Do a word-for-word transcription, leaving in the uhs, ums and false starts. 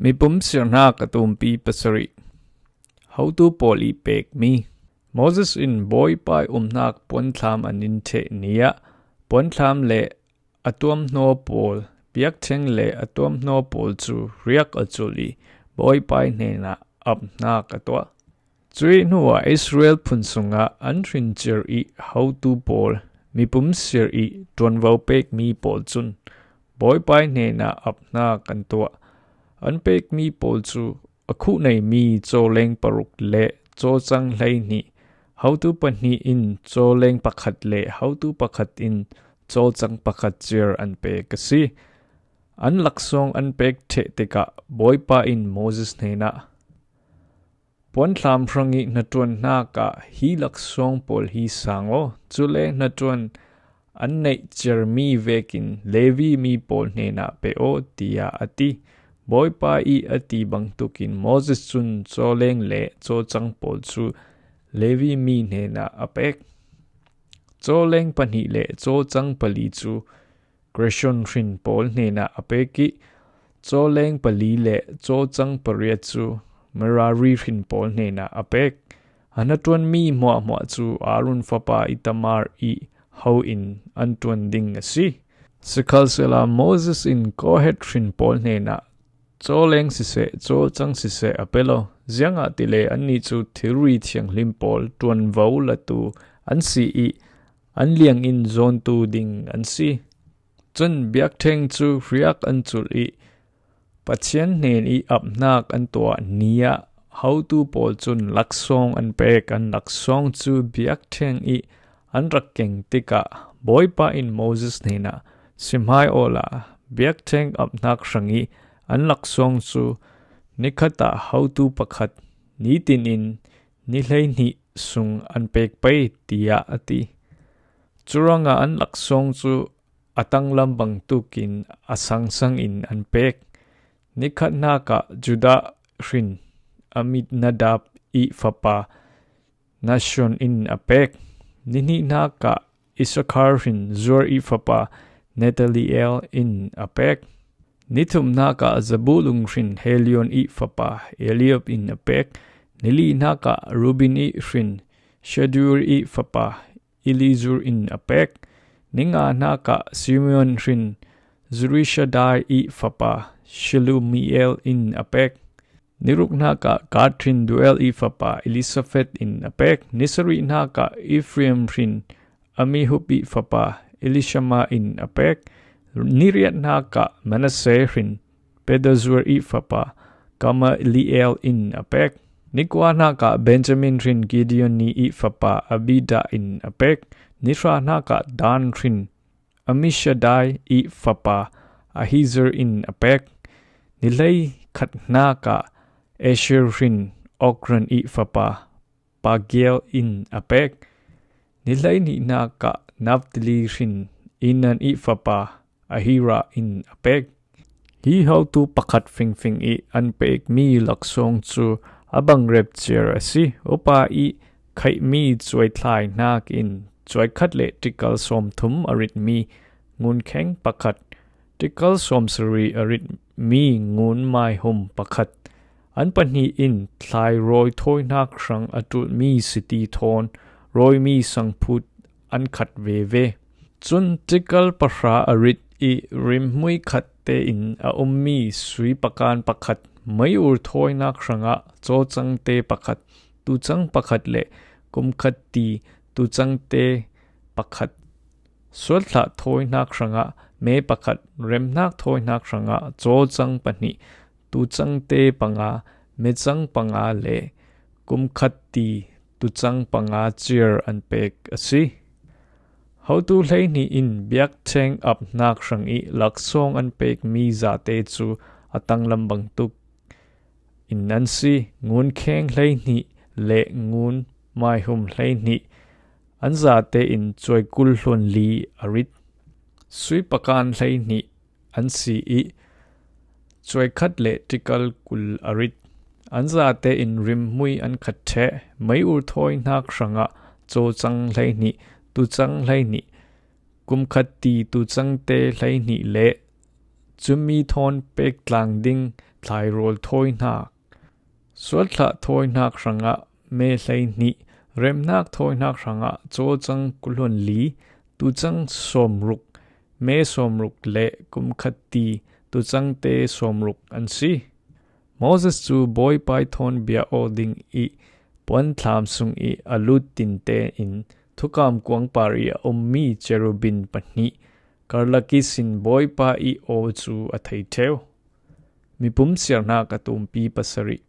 Mipum sirhnak a tumpi pasarih. Hotu pawl i pekmi. Moses in Bawipa i umhnak puanthlam an in theh ni ah puanthlam le a tuamhnaw pawl, biaktheng le a tuamhnaw pawl cu riak a culh i Bawipa i hnenah aphnak a tuah. Cuih hnuah Israel phun sungah an hrincir i hotu pawl, mipum sir i ṭuanvo pekmi pawl cun Bawipa i hnenah aphnak an tuah. An pekmi pawl cu a khuh neimi cawleng paruk le cawcang hleihnih, hotu pahnih in cawleng pakhat le hotu pakhat in cawcang pakhat cir an pek a si. An laksawng an pek ṭheh tikah Bawipa in Moses hnenah, Puanthlam hrang i hnaṭuanhnak ah hi laksawng pawl hi sang aw, cule hnaṭuan an neih ciarmi vekin Levi mi pawl hnenah pe aw, tiah a ti. Bawipa i a ti bangtukin Moses cun cawleng le cawcang pawl cu Levi mi hnenah a pek. Cawleng pahnih le cawcang pali cu Gershon hrin pawl hnenah a pek i cawleng pali le cawcang pariat cu Merari hrin pawl hnenah a pek. A hnaṭuanmi hmuahhmuah cu Aaron fapa Itamar i ho in an ṭuan ding a si. Sikhalsehla Moses in Kohat hrin pawl hnenah cawleng siseh, cawcang siseh a pe lo. Ziangahtile annih cu thilri thianghlim pawl ṭuanvo latu an si i an liangin zawntu ding an si. Cun biakṭheng cu riak an culh i Pathian hnen i aphnak an tuah ni ah hotu pawl cun laksawng an pek. An laksawng cu biakṭheng i an rak keng tikah Bawipa in Moses hnenah, Sihmai awla biakṭheng aphnak hrang i an laksawng cu nikhat ah hotu pakhat, nitin in ni hleihnih sung an pek pei, tiah a ti. Curuangah an laksawng cu a tanglam bangtukin a sangsang in an pek. Nikhatnak ah Judah hrin Aminadab i fapa Nashon in a pek. Nihnihnak ah Issachar hrin Zuar i fapa Netaliel in a pek. Nithumnak ah Zebulun hrin Helion i fapa Eliab in a pek. Nilihnak ah Rubin i hrin Shedur i fapa Elizur in a pek. Ninganak ah Simeon hrin Zurishadai i fapa Shelumiel in a pek. Niruknak ah Gad hrin Duel i fapa Elisaphet in a pek. Nisarihnak ah Ephraim hrin Amihub i fapa Elishama in a pek. Niriatnak ah Manasseh hrin Pedazur i fapa Gamaliel in a pek. Nikuanak ah Benjamin hrin Gideoni i fapa Abida in a pek. Nihranak ah Dan hrin Amishadai i fapa Ahizur in a pek. Nihleikhatnak ah Asher hrin Okran i fapa Pagiel in a pek. Nihleihnihnak ah Naphtali hrin Enan i fapa Ahira in a pek. Hi hotu pakhat fingfing i an pekmi laksawng cu a bangrep ciar a si. Upa i khaihmi cuaithlai hnakin cuaikhat le tikal sawmthum a ritmi ngunkheng pakhat, tikal sawmsarih a ritmi ngun maihum pakhat, an pahnih in thlai rawi thawinak hrang a ṭulhmi siti thawn rawimi sangphut an khat veve. Cun tikal pahra a rit i rimhmui khat tein a ummi sui pakan pakhat, meiur thawinak hrangah cawcangte pakhat, tucang pakhat le kumkhat ti tucangte pakhat, sualthlah thawinak hrangah me pakhat, remhnak thawinak hrangah cawcang pahnih, tucangte panga, mecang panga le kumkhat ti tucang panga ciar an pek a si. Hotu hleihnih in biakṭheng aphnak hrang i laksawng an pekmi zate cu a tanglam bangtuk in an si. Ngunkheng hleihnih le ngun maihum hleihnih an zate in cuaikul hluanli a rit. Sui pakan hleihnih an si i cuaikhat le tikal kul a rit. An zate in rimhmui an khat ṭheh. Meiur thawinak hrangah cawcang hleihnih, tucang hleihnih, kumkhat ti tucangte hleihnih le cumi thawn pektlang ding thlairawl thawihnak, sualthlah thawihnak hrangah me hleihnih, remhnak thawihnak hrangah cawcang kulhon li, tucang sawmruk, me sawmruk le kumkhatti tucangte sawmruk an si. Moses cu Bawipa ih thawn bia aw ding ih puanthlam sung ih a lut tinte in thukam kuangpar ih a ummi cherubin pahnih karlak ihsin Bawipa ih aw cu a thei ṭheu. Mipum siarnak a tumpi pasarih.